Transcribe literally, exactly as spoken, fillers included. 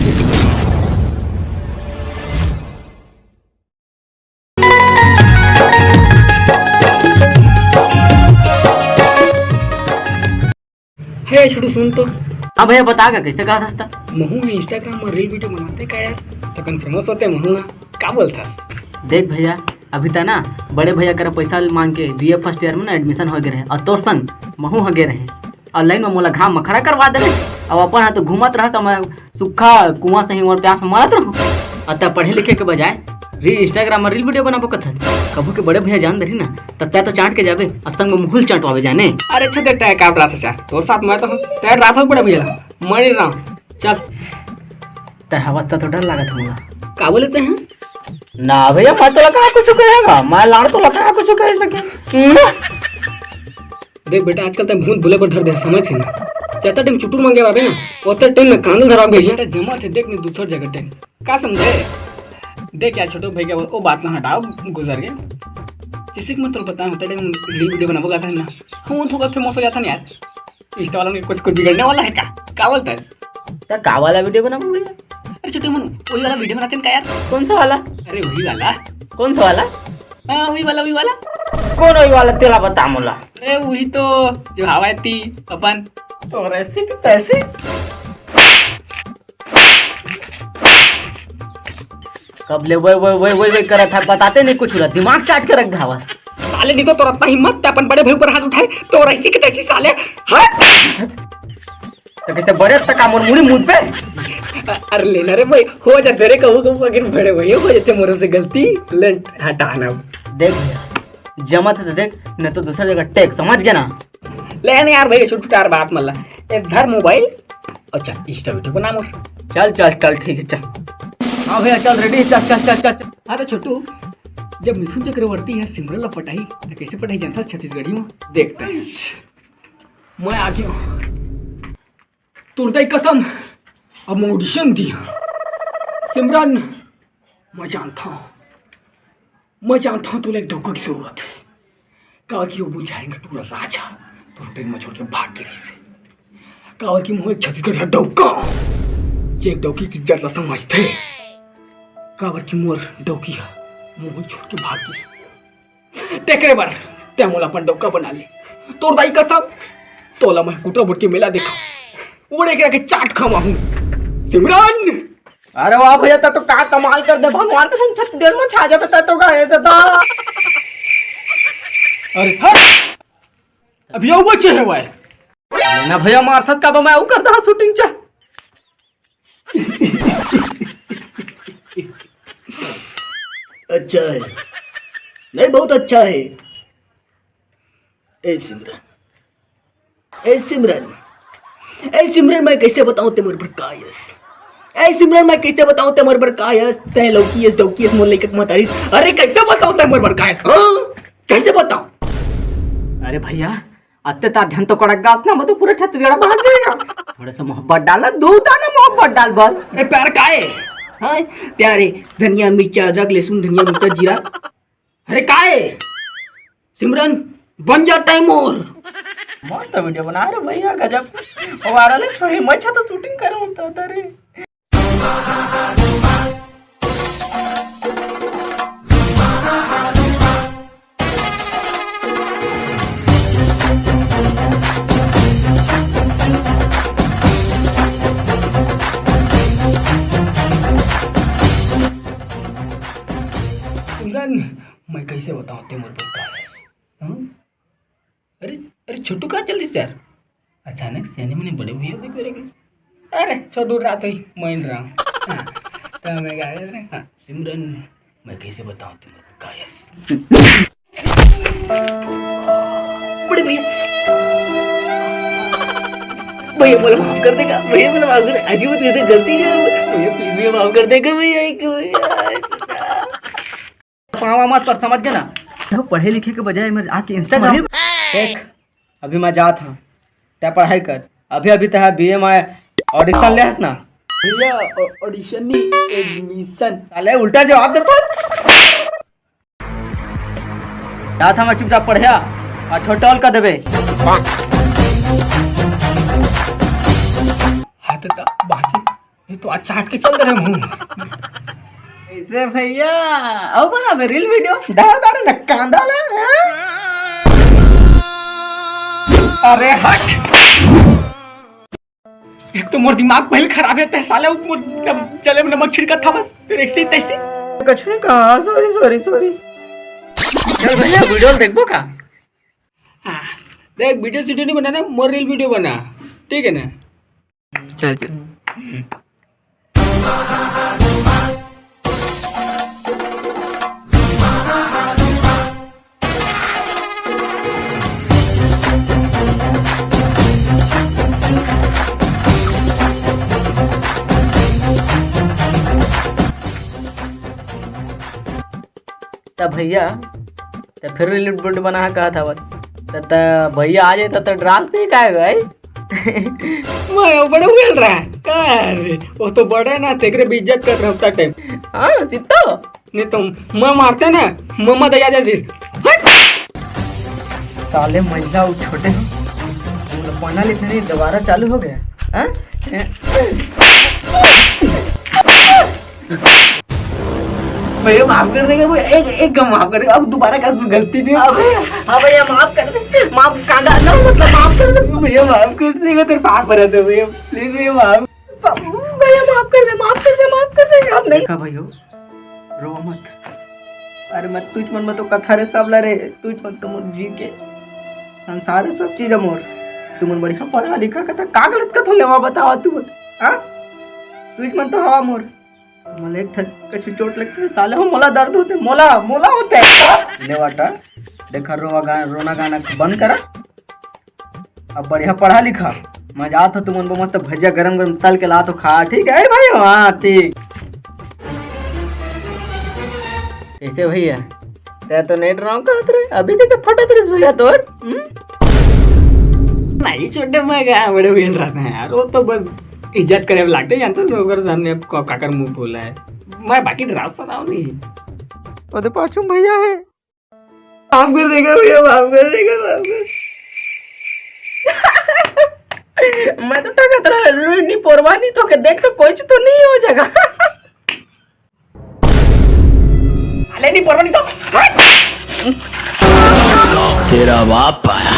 हे छोटू, सुन तो। हाँ भैया, बता का, कैसे कहा था? महू ह Instagram में reel video बनाते का यार, तो कन famous होते महू ना, का बोलथस? देख भैया, अभी त ना बड़े भैया करा पैसा मांग के बीए first year में ना admission हो गए रहे, और तोर संग महू ह गए रहे, online में मोला घाम में खड़ा करवा दे रहे। अब अपन हाथ तो घूमत रहा समय सूखा कुआं से ही मोर प्यास में मरत रहूं। अतः पढ़े लिखे के बजाय री Instagram में reel video बनाबो कथस। कभू के बड़े भैया जान दही ना, त तै तो चाट के जाबे, और संग में मुहुल चाटवावे जाने। अरे छो देख, तै काट रहा था यार, तोर साथ मैं तो हूँ, तै डरात हो बड़े भैया ला, मैं नहीं रहा हूँ। चल। तै हवस त तो डर लागत होगा। का बोले तै हैं? ना भैया, मैं तो लगा कुछ कहेगा, मैं लाड़ तो लगा कुछ कह सके। देख बेटा, आजकल तैं भूत बुले बर धर दे, समझ के ना। जतका टाइम चुटुर मांगे बाबे ना, ओतका टाइम में कांदल धरा भेजे। बेटा जमा थे, देख नहीं दूसर जगह टाइम। का समझे? देख यार छोटू भैया, वो, वो बात ना हटाओ, गुजर गए। जैसे कि मैं तो बताया होता टाइम reel video बनाबो का था ना, हम थोड़ा famous हो जाता ना यार। Insta वाला में कुछ, कुछ बिगड़ने वाला है का? का बोलता है? तो का वाला video बनाबो भैया? अरे छोटू मनु, वही वाला video बनाते हैं का यार? कौन सा वाला? अरे वही वाला। कौन सा वाला? हाँ, वही वाला, वही वाला। कौन वही वाला? तेला बता मोला। अरे वही तो, जो हवा थी अपन। तो ऐसे की तैसे। कब ले वही, वही, वही, वही, वही करत है, बताते नहीं कुछ रहा, दिमाग चाट के रख दे हवस। साले नहीं तो तोर इतना हिम्मत, ते अपन बड़े भाई ऊपर हाथ उठाए, तो ऐसी की तैसी साले। हट। तो कैसे बड़े तक का मोर मुड़ी मुद पे? अरे लेना रे भाई, हो जाते रे, कहूँ कहूँ अगर बड़े भाई हो जाते मोर से गलती। ले हटाना। देख भैया, जमा थे तो देख, नहीं तो दूसरा जगह टेक, समझ गए ना? ले ना यार भाई, छुट यार बात मल्ला। ए धर मोबाइल। अच्छा, Insta video बना मोर। चल चल चल, ठीक है, चल। हाँ भैया, चल, ready, चल चल चल चल चल। हाँ तो छोटू, जब मिथुन चक्रवर्ती ह सिमरन ला पटाही, तो कैसे पटाही जानता छत्तीसगढ़ी में? देखते हैं। मैं आ गया। तोर दाई कसम, अब मैं audition दिया। सिमरन, मैं जानता हूँ, मैं जानता हूँ तोला एक डौका की जरूरत है। काबर कि वो बुझाएंगे पूरा राजा, तोर प्रेम में छोड़ के भाग गे रहिसे। काबर कि मोर छत्तीसगढ़ का डौका, जे एक डौकी की इज्जत ला समझते। काबर कि मोर डौकी है, मोर छोड़ के भाग गे। तेकरे बर ते मोला अपन डौका बना ले। तोर दाई कसम, तोला मैं कुटरा बुट के मेला देखा, उड़े के आके चाट खवाहूं। सिमरन! अरे वाह भैया, तै तो का कमाल कर दे, भगवान के संग छत्तीसगढ़ में छा जाबे तै तो, गाए दादा। अरे हट! अभी वो बचे है भाई। ना भैया, मारथस का बा, मैं वो कर दहा shooting चा। अच्छा है, नहीं, बहुत अच्छा है। ए सिमरन, ए सिमरन, ए सिमरन, मैं कैसे बताऊं ते मोर बर का हस? ए सिमरन, मैं कैसे बताऊं ते मोर बर का हस? ते लौकी हस, डौकी हस, मोर लइका के मतारी हस। अरे कैसे बताऊं ते मोर बर का हस? हाँ? कैसे बताऊं? अरे भैया, अत्ते तार झन तो कड़क गास ना, मैं तो पूरा छत्तीसगढ़ भाग जाएगा। थोड़ा सा मोहब्बत डाल ना, दो दाना मोहब्बत डाल बस। ए प्यार का है? हाँ? प्यार है धनिया मिर्चा, अदरक लहसुन, धनिया मिर्चा, जीरा। अरे का है? सिमरन बन जाता है मोर। मस्त video बना रहे भैया, गजब। वायरल है, छोरी मैं छा तो shooting करूँ तो तेरे। सिमरन, मैं कैसे बताऊं ते मोर बर का हस? हाँ? अरे, अरे छोटू, का चल दिस यार? अचानक से यानी मैंने बड़े भैया को करे। अरे छोटू, रात हुई, मैं रहा हूँ। हाँ, तो मैं गा रहे, हाँ, सिमरन, मैं कैसे बताऊँ तुम्हें गायस? बड़े भैया, भैया बोला माफ कर देगा, भैया बोला माफ कर, अजी वो तुझे गलती है भैया, please भैया माफ कर देगा भैया, एक भैया। पावा मत पर, समझ गए ना? देखो, पढ़े लिखे के बजाय मैं आके Instagram अरे! देख, अभी मैं जात हूँ, तै पढ़ाई कर। अभी अभी तै बीए में audition ले हस ना? भैया, ऑ-, audition नहीं, admission। साले उल्टा जवाब देता। जात हूँ मैं चुपचाप पढ़िया, और छोटा कर देबे। हाथ तो बाजे। ये तो आज चाट के चल रहे मुंह। कैसे भैया? आओ बना बे रील वीडियो। दार दार न कांदा ला, हाँ? अरे हट। एक तो मोर दिमाग पहले खराब है, ते साले ऊपर चले में नमक छिड़का था बस, फिर ऐसे ही तैसे। कछु नहीं कहा, सॉरी सॉरी सॉरी। चल भैया, वीडियो देखबो का? हाँ, देख, वीडियो सीडियो नहीं बनाना, मोर रील वीडियो बना, ठीक है ना? चल चल। त भैया, त फिर रील वीडियो बना कहा था बस। त, त भैया आ जाए त, त डरास नहीं काय भाई? मैं बड़े उगल रहा है। का रे? वो तो बड़े ना, तेकरे भी इज्जत कर रहा उतना टाइम। हाँ, सित्तो। नहीं तो मैं मारते ना, मम्मा दया दे दिस। हट! साले महिला वो छोटे हैं। पढ़ना लिखना नहीं, दोबारा चालू हो गया। हाँ? भैया माफ कर देगा भैया, एक एक गम माफ कर देगा, अब दोबारा का गलती नहीं होगी। हाँ भैया माफ कर दे, माफ कांदा ना, मतलब माफ कर दे भैया, माफ कर देगा, तेरे पाँव पर रहते भैया, प्लीज भैया माफ। भैया माफ कर दे, माफ कर दे, माफ कर दे, अब नहीं। देखा भैया, रो मत। अरे मत, तुझ मन में तो कथा रे सब ला रे, तुझ मन तो मोर जी के संसार है, सब चीज है मोर। तुमन बढ़िया पढ़ा लिखा कथा का गलत कथा लेवा बतावा तुमन? हाँ, तुझ मन तो हवा मोर। मोला एक ठन कछु चोट लगथे, साले हो, मोला दर्द होथे, मोला, मोला होथे। ले वाटा, देखा, रोवा गा-, रोना गाना बंद करा। अब बढ़िया पढ़ा लिखा। मैं जात हो तुमन बर मस्त भजिया गरम गरम तल के लात हो, खा, ठीक है भाई? हाँ, ठीक। कैसे भैया? तै तो नेट रॉन्ग कहत रहे, अभी कैसे फटत रहिस भैया तोर? हम्म? नहीं छोटे, मैं क्या बड़े बहन रहते हैं यार, वो तो बस इज्जत करे लागते, जानते हो, ओकर सामने अब का-, काकर मुंह खोला है। मैं बाकी रास्ता ना नहीं। ओदे पाछू भैया है। माफ कर देगा भैया, माफ कर देगा, माफ कर। मैं तो टकत रहा, लुई नहीं पोरवा नहीं तो के देख तो कुछ तो नहीं हो जाएगा। अले नहीं परवा नहीं तो। तेरा बाप आया।